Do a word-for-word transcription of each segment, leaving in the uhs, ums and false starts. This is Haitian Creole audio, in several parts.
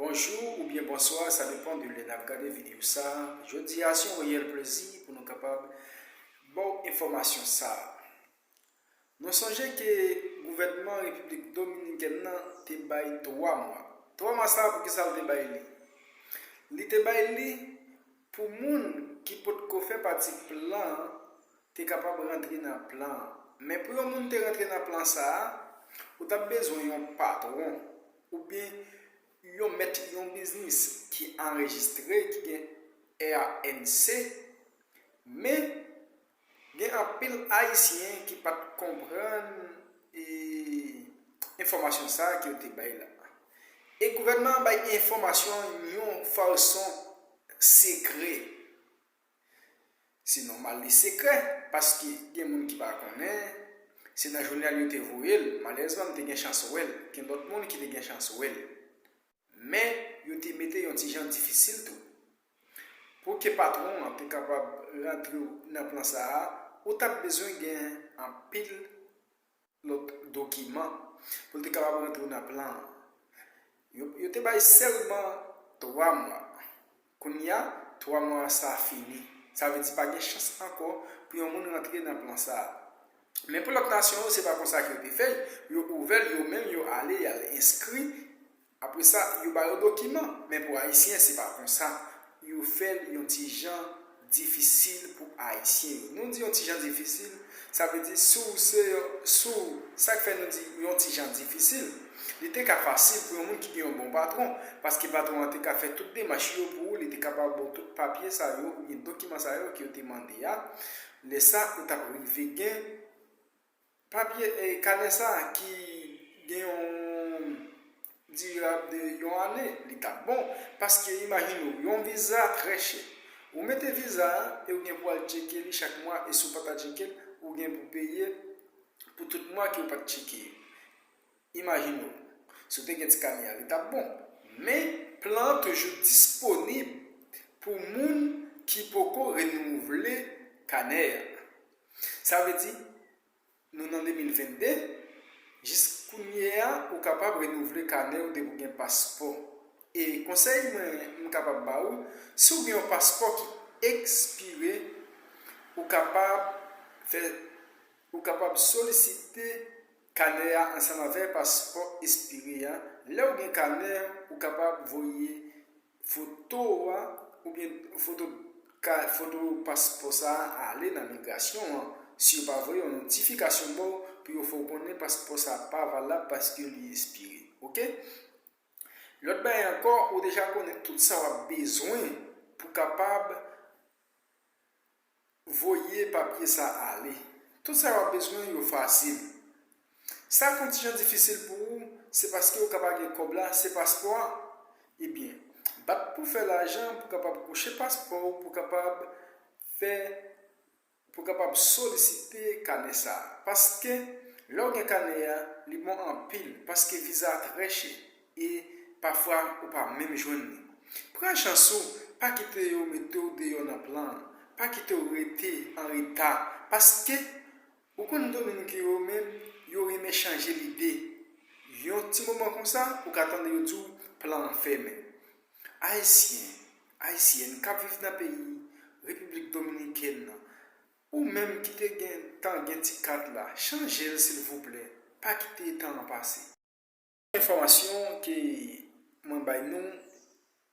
Bonjou oubyen bonswa, sa depann de lè n ap gade videyo sa a. Jodi a se yon reyèl plezi pou nou kapab ba w enfòmasyon sa a. Nou sonje ke gouvènman Repiblik Dominikèn nan te bay twa mwa. Twa mwa sa a, poukisa l te bay li? Li te bay li pou moun ki potko fè pati plan an te kapab rantre nan plan an. Men pou yon moun te rantre nan plan sa a, ou t ap bezwen yon patwon oubyen yon mèt yon biznis ki anrejistre, ki gen R N C, men gen anpil Ayisyen ki pa t konprann, e, enfòmasyon sa a ke yo te bay la. E gouvènman an bay enfòmasyon an yon fason sekrè. Se nòmal li sekrè, paske gen moun ki pa konnen, se nan jounal yo te voye l. Malerezman, m te gen chans wè l. Gen lòt moun ki te gen chans wè l. Men, yo te mete yon ti jan difisil tou. Pou ke patwon an te kapab rantre w nan plan sa a, ou t ap bezwen gen anpil lòt dokiman pou l te kapab rantre w nan plan an. Yo, yo te bay sèlman twa mwa. Kounye a, twa mwa sa a fini. Sa vle di pa gen chans ankò pou yon moun rantre nan plan sa a. Men pou lòt nasyon yo, se pa konsa ke yo te fè l. Yo ouvè l, yo menm, yo ale, y al enskri. Apre sa, yo ba yo dokiman. Men pou Ayisyen, se pa konsa. Yo fè l yon ti jan difisil pou Ayisyen yo. Nou di yon ti jan difisil, sa vle di si w se yon, si w, sa k fè nou di yon ti jan difisil, li te ka fasil pou yon moun ki gen yon bon patwon, paske patwon an te ka fè tout demach yo pou ou, li te kapab ba w tout papye sa yo oubyen dokiman sa yo ke yo te mande a. Lè sa, ou t ap rive gen papye, e, kanè sa a ki gen yon dirab de yon ane, li t ap bon. Paske imajine w, yon viza trè chè. Ou mete viza a e ou gen pou al tcheke li chak mwa, e si w pa ta tcheke l, ou gen pou peye pou tout mwa ke w pa t tcheke yo. Imajine w, si w te gen ti kanè a, li t ap bon. Men, plan an toujou disponib pou moun ki poko renouvle kanè a. Sa vle di, nou nan de mil vennde, jis kounye a, ou kapab renouvle kanè w depi w gen paspò. E konsèy mwen, m kapab ba ou, si w gen yon paspò ki ekspire, ou kapab fè, ou kapab solisite kanè a ansanm avèk paspò ekspire a. Lè w gen kanè, ou kapab voye foto a, oubyen foto ka, foto paspò sa a ale nan migrasyon an. Si yo pa voye yon notifikasyon ba w pou yo fè w konnen paspò sa a pa valab paske li ekspire. Oke? Lòt bagay ankò, ou deja konnen tout sa w ap bezwen pou kapab voye papye sa ale. Tout sa w ap bezwen yo fasil. Sa k yon ti jan difisil pou ou, se paske ou ka pa gen kòb la, se paspò a. Ebyen, bat pou fè lajan pou kapab kouche paspò w, pou kapab fè, pou kapab solisite kanè sa a. Paske lè w gen kanè a, li bon anpil, paske viza a trè chè e pafwa ou pa menm jwenn li. Pran chans ou, pa kite yo mete w deyò nan plan an, pa kite w rete an reta, paske ou konn Dominiken yo menm, yo renmen chanje lide. Yon ti moman konsa, ou ka tande yo di w plan an fèmen. Ayisyen, Ayisyèn k ap viv nan peyi Repiblik Dominikèn nan, ou menm ki te gen tan gen ti kat la, chanje l silvouplè, pa kite tan an pase. Enfòmasyon ke mwen bay nou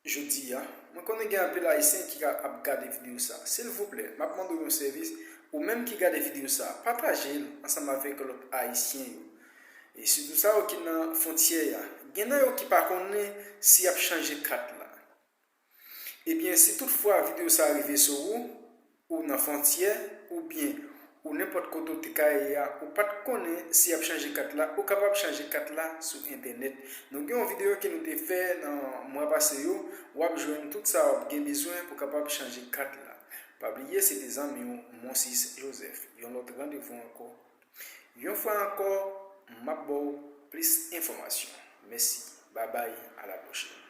jodi a, mwen konnen gen anpil Ayisyen ki ka ap gade videyo sa. Silvouplè, m ap mande w yon sèvis, ou menm ki gade videyo sa, pataje l ansanm avèk lòt Ayisyen yo. E sitou sa yo ki nan fwontyè a. Gen nan yo ki pa konnen si y ap chanje kat la. Ebyen, si toutfwa videyo sa a rive sou ou, ou nan fwontyè, oubyen ou nenpòt kote w te ka ye a, ou pa t konnen si y ap chanje kat la, ou kapab chanje kat la sou entènèt. Nou gen yon videyo ke nou te fè nan mwa pase yo, w ap jwenn tout sa w ap gen bezwen pou kapab chanje kat la. Pa bliye, se te zanmi w, Monsis Joseph. Yon lòt randevou ankò. Yon fwa ankò, m ap ba w plis enfòmasyon. Mèsi. Babay, a la pwochèn.